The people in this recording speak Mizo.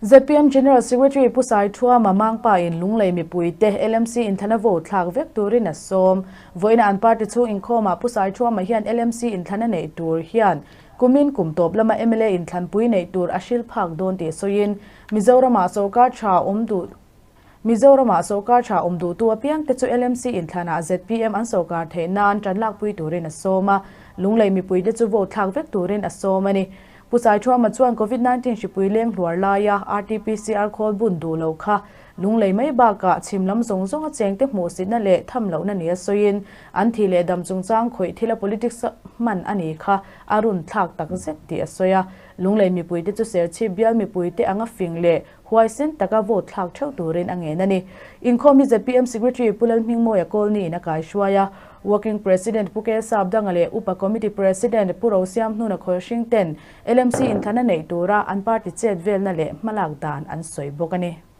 ZPM General Secretary Pu Saithuama Mangpa in Lunglei mipuite LMC inthlana vote thlak vek turin a sawm. Vawiina an party chhung inkhawmah Pu Saithuama hian LMC inthlana neih tur hian kumin kum tawp lama mla inthlanpui neih tur a hrilh phak dawn tih sawiin Mizoramah sorkar tha awm duh Mizoramah sorkar tha awm duhtu apiangte chu LMC inthlanah ZPM an sorkar theih nan tanlakpui turin a sawm a, Lunglei mipuite chu vote thlak vek turin a sawm a ni. Pu Saithuama chuan Covid 19 hripui leng hluar laia RT-PCR khawl bun duh lo kha Lunglei mai bakah chhim lam zawng zawnga chengte hmuhsitna leh tham lohna nia sawiin an thih leh dam chungchang khawih thila politics hman a ni kha a run thlak tak zet tih a sawi a. Lunglei mipuite chu Serchhip bial mipuite anga fing leh huaisen taka vote thlak theuh turin a ngen a ni. Inkhawm hi ZPM Secretary Pu Lalhmingmawia Kawlniin a kaihruai a, Working President Pu Kel Sapdanga leh Upa Committee President Pu Rosiam Hnuna Khawlhring ten LMC inthlan a neih tura an party chet velna leh hmalak dan an sawi bawk a ni.